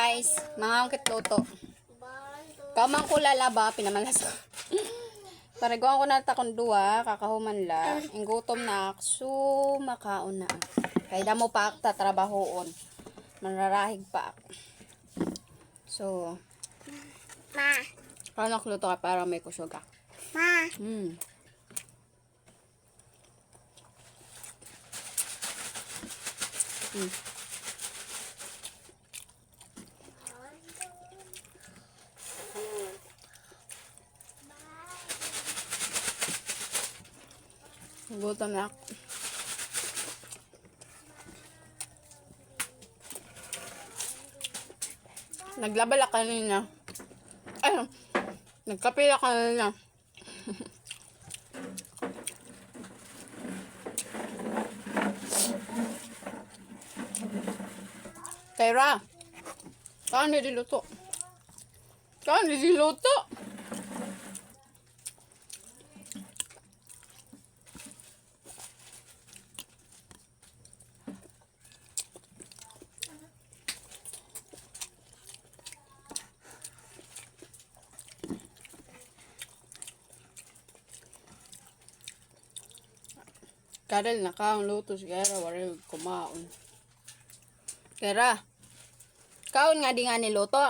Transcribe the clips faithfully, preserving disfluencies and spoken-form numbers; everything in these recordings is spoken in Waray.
Guys, mangaon kit luto. Kahuman ko lalaba, pinamalas ko. Pariguan ko na ta kon duwa, kakahuman la. Inggutom na ak, so makaon na ak. Kay damo pa ak tatrabahoon. Manrarahig pa ak. So, Ma. Kaon ak luto kay para may kusog ak. Ma. Hmm. Hmm. Gutom na ak. Naglaba la kanina. Ay, nagkape la kanina. Kira, kaon didi luto. Kaon didi luto. Karel, nakaon luto si Kera, waray kumaon. Kera, kaon ngadi ngani luto.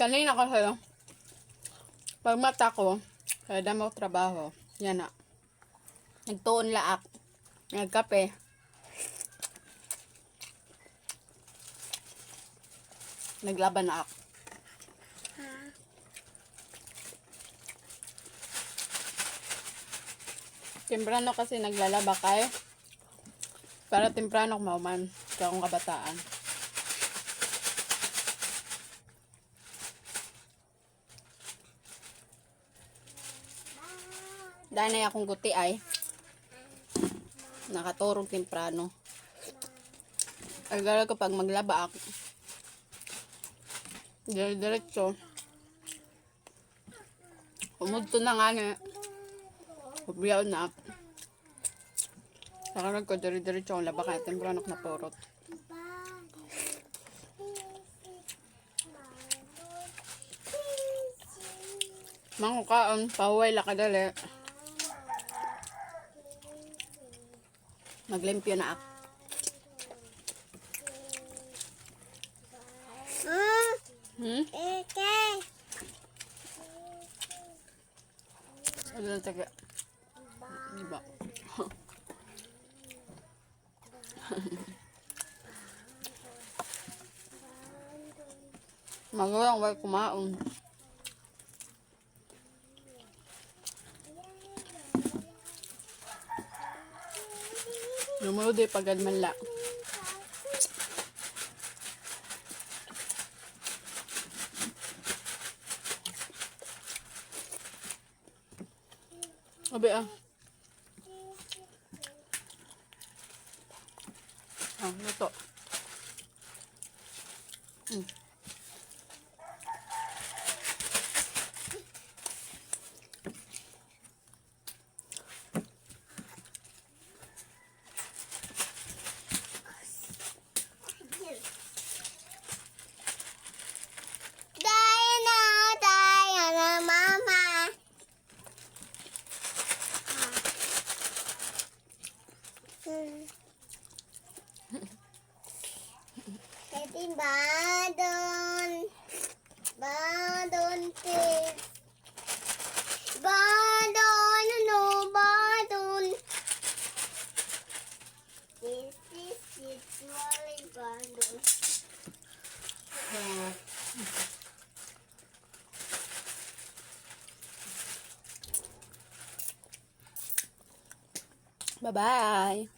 Kanina kasi, pagmata ko, kay damo trabaho. Yana. Nagtuon la ak. Nagkape. Naglaba na ak. Temprano kasi naglalaba kay para temprano kumahuman sa akong kabataan. Danay akong guti ay. Nakaturog temprano. Ay, gala ko pag maglaba ako. Dire-diretso. Umudto na ngani. Ubriyaw na. Nakarag ko dire-diretso ang laba kay temprano ak napurot. Mangukaon, pahuway la kadali. Maglimpyo na ak. Hmm? Ano na taga? Di ba? Magulang way kumaon. Lumulod eh, pagad man la. Abi ah. Ah, luto. Mm. Diana, Diana, mama. Ito yung badon. Badon, please. Badon, ano, badon. This is it, wala badon. Bye-bye.